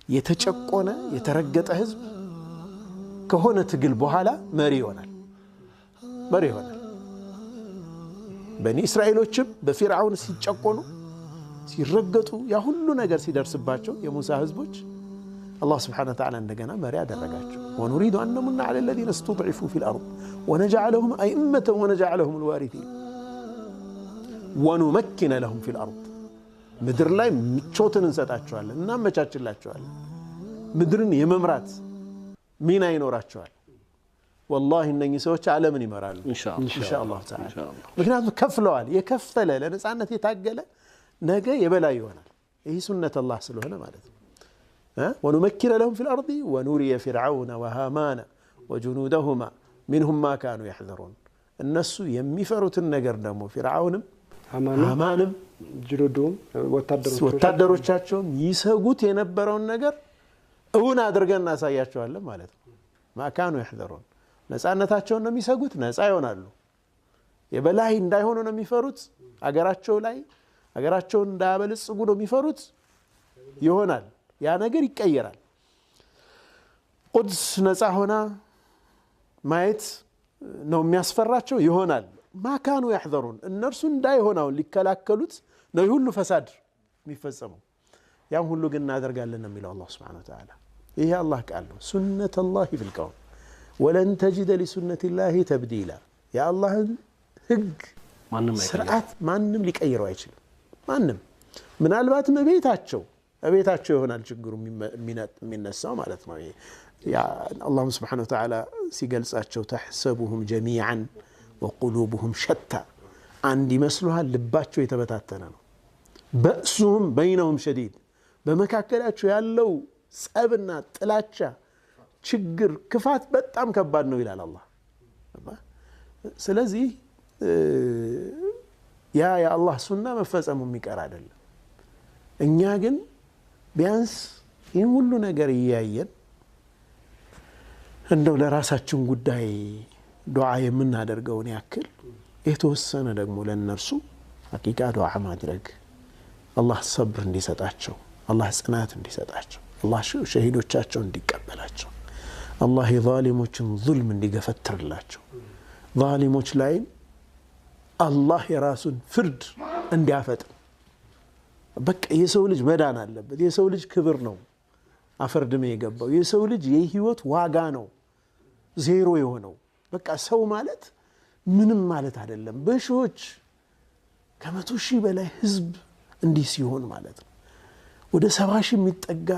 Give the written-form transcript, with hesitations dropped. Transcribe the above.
የተጨቆነ የተረገጠ ህዝብ ከሆነ ትግል በኋላ መሪ ይሆናል፣ መሪ ይሆናል። በኒ እስራኤሎችም በፊርዓውን ሲጨቆኑ ሲረገጡ ያ ሁሉ ነገር ሲደርስባቸው የሙሳ ህዝቦች አላህ سبحانه وتعالى እንደገና መሪ አደረጋቸው። ونريد أن نمن على الذين استضعفوا في الأرض ونجعلهم أئمة ونجعلهم الوارثين ونمكن لهم في الأرض ምድር ላይ ምቾትን እንሰጣቸዋለን፣ እናመቻችላቸዋለን። ምድርን የመምራት ሚና ይኖራቸዋል። ወላሂ እነኚህ ሰዎች ዓለምን ይመራሉ ኢንሻአላህ ተዓላ። ምክንያቱም ከፍለዋል። የከፈለ ለነፃነት የታገለ ነገ የበላይ ይሆናል። ይህ ሱነት አላህ ስለሆነ ማለት ነው። ونمكن لهم في الأرض ونري فرعون وهامان وجنودهما منهم ما كانوا يحذرون። እነሱ የሚፈሩትን ነገር ደግሞ ፊርዓውንም ሃማንም ወታደሮቻቸውም ይሰጉት የነበረውን ነገር እውን አድርገን እናሳያቸዋለን ማለት ነው። ما كانوا يحذرون ነፃነታቸውን ነው የሚሰጉት፣ ነፃ ይሆናሉ። የበላይ እንዳይሆኑ ነው የሚፈሩት፣ አገራቸው ላይ አገራቸውን እንዳያበለጽጉ ነው የሚፈሩት፣ ይሆናል። ያ ነገር ይቀየራል። ቁድስ ነፃ ሆና ማየት ነው የሚያስፈራቸው፣ ይሆናል። ما كانوا يحذرون እነርሱ እንዳይሆን አሁን ሊከላከሉት ነው ሁሉ ፈሳድ የሚፈጸመው። ያም ሁሉ ግን እናደርጋለን ነው የሚለው አላህ سبحانه وتعالى። ይሄ አላህ ቃል ነው። سنة الله في الكون ولن تجد لسنة الله تبديلا። የአላህን ህግ ስርዓት ማንም ሊቀይረው አይችልም። ማንም ምናልባትም እቤታቸው ይሆናል ችግሩ የሚነሳው ማለት ነው። አላህም ስብሓነሁ ወተዓላ ሲገልጻቸው ተሕሰቡሁም ጀሚዓን ወቁሉቡሁም ሸታ፣ አንድ ይመስሉሃል፣ ልባቸው የተበታተነ ነው። በእሱሁም በይነሁም ሸዲድ፣ በመካከላቸው ያለው ጸብና ጥላቻ፣ ችግር፣ ክፋት በጣም ከባድ ነው ይላል አላህ። ስለዚህ ያ የአላህ ሱና መፈጸሙ የሚቀር አይደለም። እኛ ግን ቢያንስ ይህን ሁሉ ነገር እያየን እንደው ለራሳችን ጉዳይ ዱዓ የምናደርገውን ያክል የተወሰነ ደግሞ ለእነርሱ ሐቂቃ ዱዓ ማድረግ፣ አላህ ሰብር እንዲሰጣቸው፣ አላህ ጽናት እንዲሰጣቸው፣ አላህ ሸሂዶቻቸው እንዲቀበላቸው፣ አላህ የዛሊሞችን ዙልም እንዲገፈትርላቸው፣ ዛሊሞች ላይም አላህ የራሱን ፍርድ እንዲያፈጥን። በቃ የሰው ልጅ መዳን አለበት። የሰው ልጅ ክብር ነው አፈር ድሜ የገባው። የሰው ልጅ የህይወት ዋጋ ነው ዜሮ የሆነው። በቃ ሰው ማለት ምንም ማለት አይደለም። በሺዎች ከ100,000 በላይ ህዝብ እንዲህ ሲሆን ማለት ነው። ወደ 70,000 የሚጠጋ